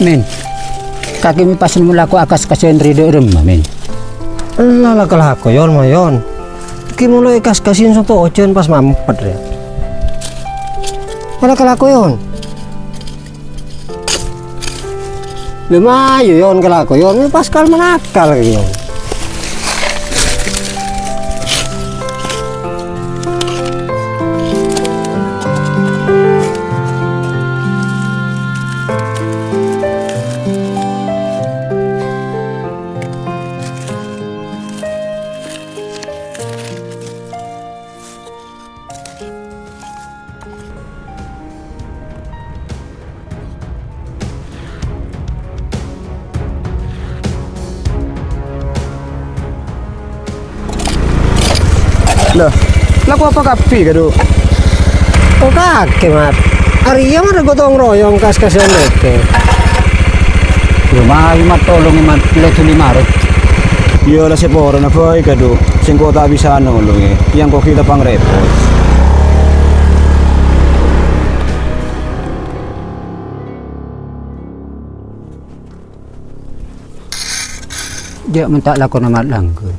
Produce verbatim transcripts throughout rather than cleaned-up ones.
Min, kakè mè' pas nemmo lako akas-kasan rè dâ' remma, Min. Ella la kalako, Yon, ma, Yon. Ghi' molo èkas-kasin soto ojhân pas mampet, rè. Ella kalako, Yon. Lè mayu, Yon, kalako, Yon. Mè' pas kal-manakal, Yon. Lho, lako apa kabbhi, Kadu? Oh, kakè, Mat. Arèya, Mat, gotong royong kas-kasan kakè. Yo, mayu, Mat, tolongè, Mat. Lè dhuli marè. Iyâ, la saporana bhâi, Kadu. Sèngko' ta' bisa nolongè. Yâ, engko' ghi' ta' pangrèpot. Jhâ' mon ta' lakona Mat Langgâ.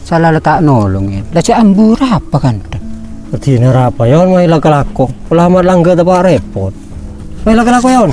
Sala la ta' nolongè. La jhâ' ambu rapa kantha? Adina rapa, Yon, mayu la kalako. Pola Mat Langgâ ta' pa' rèpot. Mayu la kalako, Yon.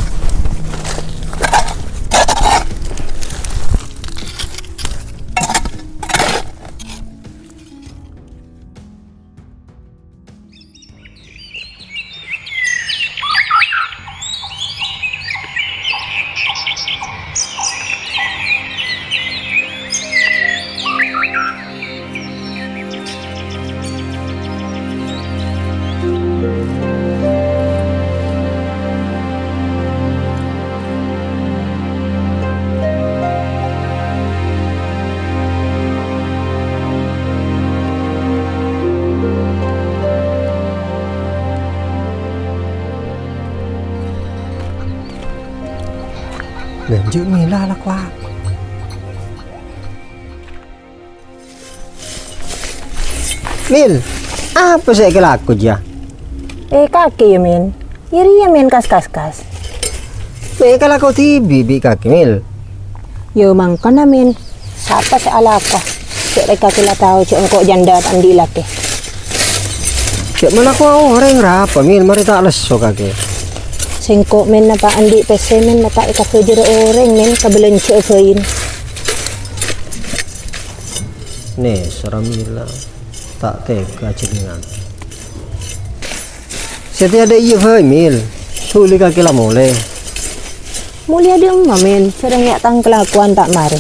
Lanjut, Mila, lako apa? Mil, apa sè èkalako, jiyâ? Eh, kakè, yâ, Min. Yâ, rèya, Min, kas-kas-kas. Mè' èkalako dhibi' bi' kakè, Mil? Yâ, mangkana, Min. Sapa sè alako? Jhâ' rè kakè la tao jhâ' engko' jhândhâ ta' andi' lakè. Jhâ' malako orèng rapa, Mil? Marè ta' lesso kakè. Sèngko', Min, napa andi' pèssè, Min, napa èkabhâjârâ orèng, Min, kabâlânjhâ'â bhâi. Nè, sara Mila, ta' tega jhâ' nèngan. Sè tèya dâ' iyâ bhâi, Mil. Dhuli kakè la molè. Molèya dâ' emma, Min? Sèrèng yâ' tang kalakowan ta' marè.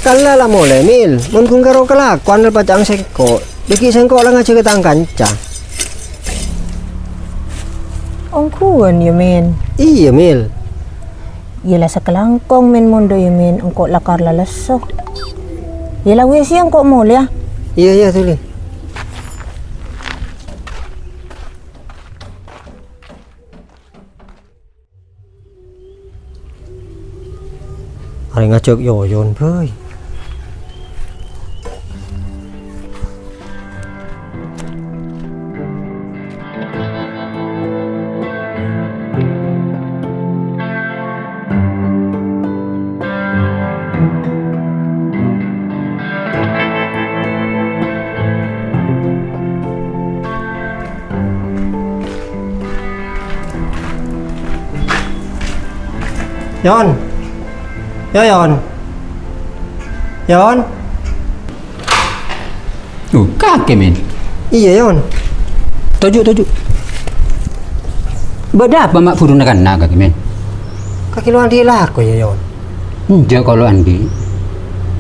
Kala la molè, Mil. Mon ghun karo kalakowan lè paca'ang sèngko', dhâggi' sèngko' la ngajhâghâ tang kanca. Ongghuwân, yâ, Min? Iyâ, Mil. Yâ la sakalangkong, Min, mondhâ, yâ, Min, engko' lakar la lesso. Yâ la wis, yâ, engko' molèya. Iyâ, iyâ, dhuli. Arè ngajhâk Yoyon bhâi. Yon. Yo, Yon. Yon. Oh, kakè, Min. Iyâ, Yon. Toju', toju'. Bâdâ apa ma' buru na-kanna', kakè, Min? Kakè lo andi' lako, yâ, Yon? Enjâ', kok lo andi'.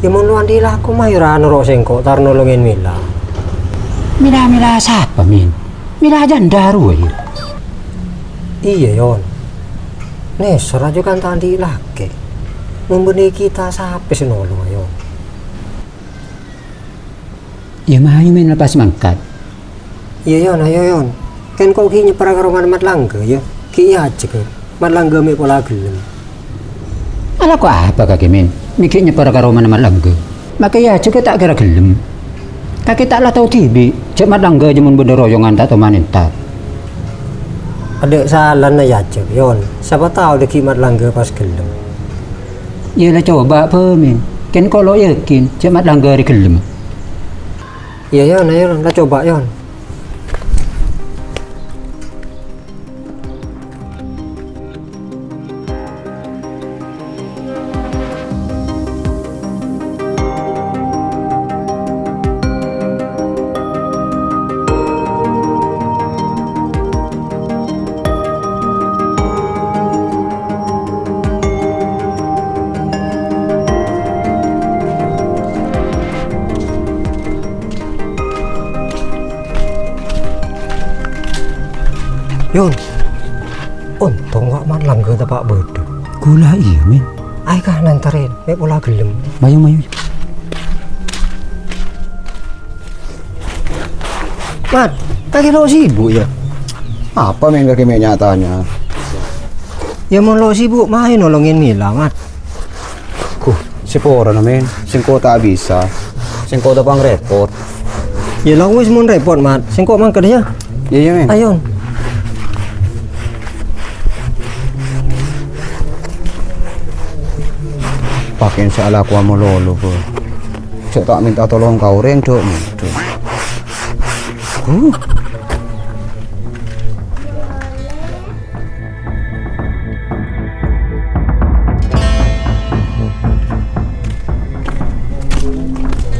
Yâ, mon lo andi' lako, mayu ra noro' sèngko', tar nolongè Mila. Mila, Mila sapa, Min? Mila jhândhâ rowa, yâ? Iyâ, Yon. Nèser ajâ kan ta' andi' lakè. Mon bânnè kita, sapa sè nolonga, Yon? Yâ, mayu, Min, lepas mangkat. Iyâ, Yon, ayo, Yon. Kèng ko' ghi' nyèppèra ka romana Mat Langgâ, yâ. Ghi' èajhâghâ. Mat Langgâ mè' pola ghellem. Alako apa kakè, Min? Mè' ghi' nyèppèra ka romana Mat Langgâ. Makè èajhâghâ ta' kèra ghellem. Kakè ta' la tao dhibi', jhâ' Mat Langgâ jhâ' mon bâdâ royongan ta' toman entar. Adâ' salana èajhâk, Yon. Sapa tao dhâggi' Mat Langgâ pas ghellem. Iyâ, la coba' bâ', Min. Kèng kok lo' yakin jhâ' Mat Langgâ arè ghellem. Iyâ, Yon, ayo, la coba', Yon. Yon, ontong wa' Mat Langgâ teppa' bâdâ. Ghulâ iyâ, Min. Ayo, Ka, ngantarè, mè' pola ghellem. Mayu, mayu. Mat, kakè lo' sibuk, yâ? Apa, Min, kakè mè' nya-tanya? Yâ, mon lo' sibuk, mayu nolongè Mila, Mat. Huh, saporana, Min. Sèngko' ta' bisa. Sèngko' ta' pang rèpot. Yâ, la wis mon rèpot, Mat. Sèngko' mangkat, yâ. Iyâ, iyâ, Min. Ayo. Pakèn sè alakowa malolo, Bos. Jhâ' ta' mènta tolong ka orèng, Dok. Huh.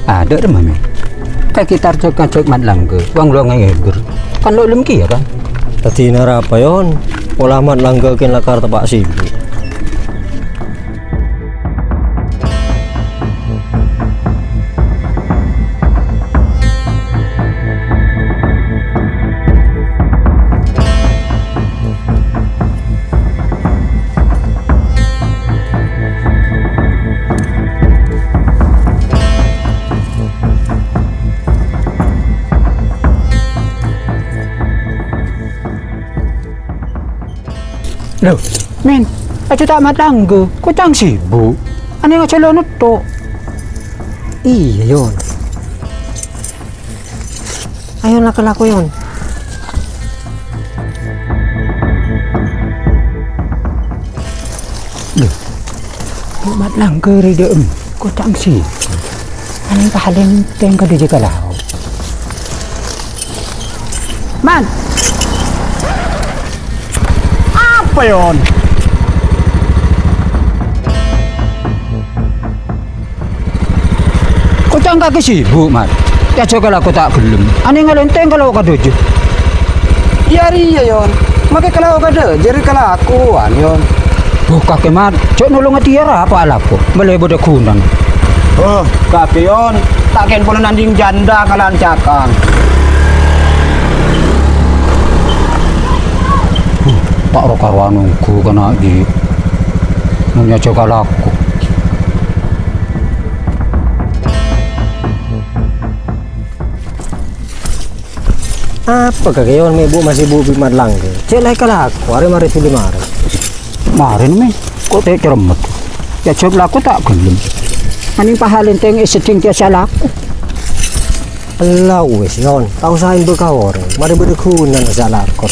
Adâ' remma, Min. Ka kitar jhâk-ngajhâk Mat Langgâ, wang lo' ngèbâr. Kan lo' lem kèya, kan? Dhâddhina arapa, Yon? Pola Mat Langgâ kèng lakar teppa' sibuk. Loh, Min, ajhâ' ta' Mat Langgâ, koca'na sibuk. Anèng ajhâlâna tok. Iyâ, Yon. Ayo, la-, kalako, Yon. Loh, Mat Langgâ rè dâ'emma, koca'na sibuk. Anèng palèng tèngka dhâjâ ka lao'. Man! Apa, Yon? Koca'na kakè sibuk, Mat. Èajhâk kalako ta' ghellem. Anèng ngalèntèng ka lao' ka dhâjâ. Iyâ, rèya, Yon. Makè ka lao' ka dhâjâ rè kalakowan, Yon. Buh, kakè, Mat. Jhâ' nolonga tèyara apa alako. Malè bâdâ ghunana. Oh, kakè, Yon. Ta' kèng pola nanding janda kalancakan. Buh, ta' ro-karowan ongghu kana' ghi'. Mon èajhâk kalako. Apa kakè, Yon, mè' bu' masè bu' bi' Mat Langgâ? Cè' la èkalako, arè marè dhuli marè. Marèna, Min, kok ta' cermet. Èajhâk lako ta' ghellem. Anèng pahalèntèng è seddhing tèya sè alako. Ella wis, Yon, ta' osa èmbâ ka orèng. Marè bâdâ ghunana sè alako.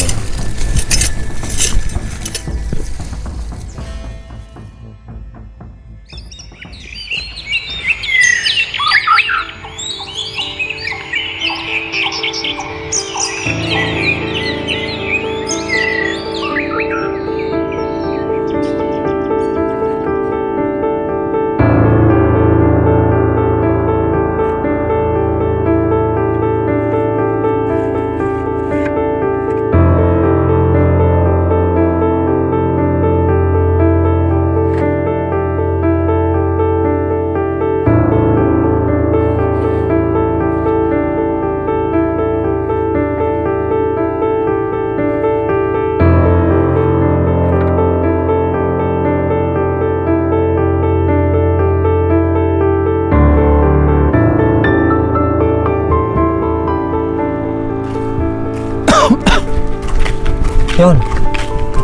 Yon,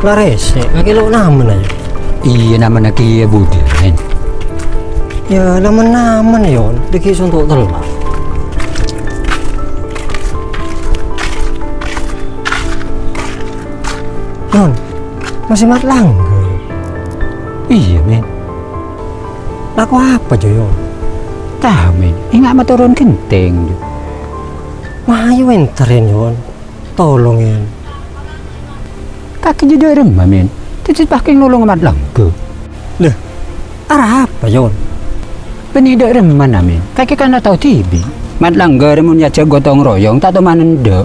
la rèsè', kakè lo' namen, ayo. Iyâ, namen kèya budiyân. Yâ, namen-namen, Yon, dhâggi' sonto' tella'. Yon, masih Mat Langga. Iyâ, Mèn. Lako apa, Jo, Yon? Tao, Mèn. Enga' matoron ghentèng, Jo. Mayu èntar, Yon. Tolong, Yon. Kakè jâ' dâ' remma, Mèn? Dhâddhi pakèng nolonga Mat Langga. Lè, arapa, Yon? Bânnè dâ' remmana, Mèn? Kakè kan la tao dhibi'. Mat Langga rè mon èajhâk gotong royong, ta' toman endâ'.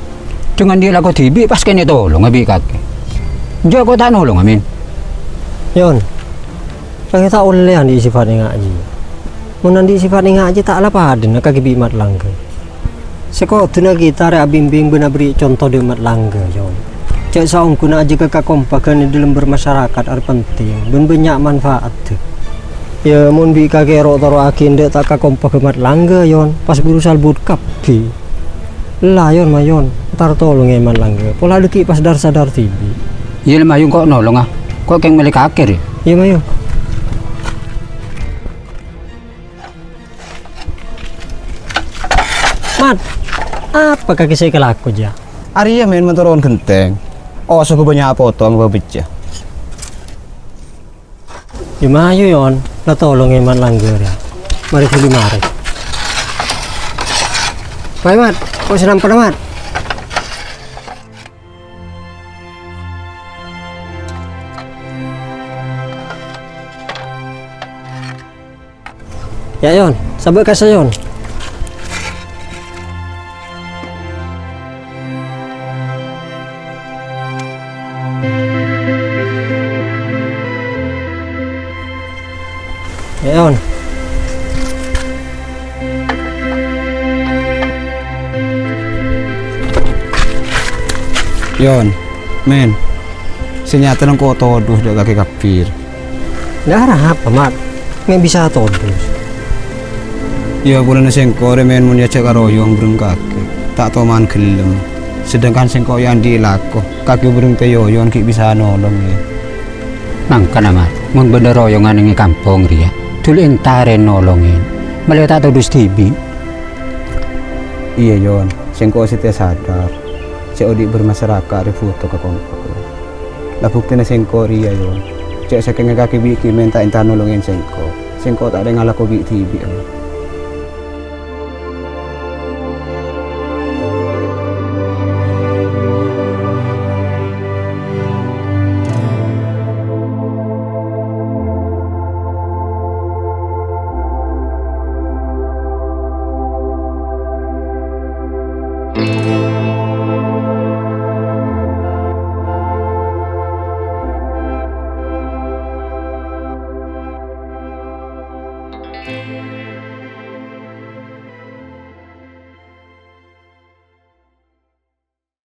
Dhing andi' lako dhibi' pas kènè' tolonga bi' kakè. Jâ' ko' ta' nolonga, Mèn. Yon, kakè ta' ollè andi' sèfat enga' jiyâ. Mon andi' sèfat enga' jiyâ ta' la padâna kakè bi' Mat Langga. Sè kodhuna kita rè abimbing bân aberri' conto dâ' Mat Langga, Yon. Jâ' saongghuna ajâgâ kakompaghân è dhâlem bermasyarakat arè penting bân bânnya' manfaatta. Yâ, mon bi' kakè ro'-toro'aghi endâ' ta' kakompaghâ Mat Langga, Yon, pas buru salbut kabbhi. Ella, Yon, ma, Yon, entar tolongè Mat Langga, pola dhâggi' pas dhâr-sadhâr dhibi'. Iyâ, la mayu ko' nolonga, ko' kèng mellè kakè rè. Iyâ, mayu. Mat, apa kakè sè èkalako, jâ? Arèya, Mèn, matoron ghentèng. Osoghâ bânnya' potong bâbâjjhâ. Yâ, mayu, Yon. La tolongè Mat Langga, yâ. Marè dhuli marè. Bâi, Mat. Ko' sè nampana, Mat. Yâ, Yon, sabâ' kassa', Yon. Yâ, Yon. Yon, Mèn, sè nyatana engko' todus dâ' kakè kabbhi. Dâ' arapa, Mat? Mè' bisa todus? Yâ, polana sèngko' rè, Mèn, mon èajhâk karoyong bhâreng kakè, ta' toman ghellem. Sedangkan sèngko' yâ andi' lako, kakè bhâreng Tè Yoyon ghi' bisa nolong, yâ. Mangkana, Mat, mon bâdâ royongan è kampong rèya, dhuli èntarè nolongè. Ma'lè ta' todus dhibi'. Iyâ, Yon, sèngko' satèya sadhâr, sè odi' bermasyarakat rè bhuto kakompaghân. La, buktèna sèngko' rèya, Yon. Cè' sakèngnga kakè bi' Kimen ta' èntar nolongè sèngko'. Sèngko' ta' rèng alako bi' dhibi', Yon.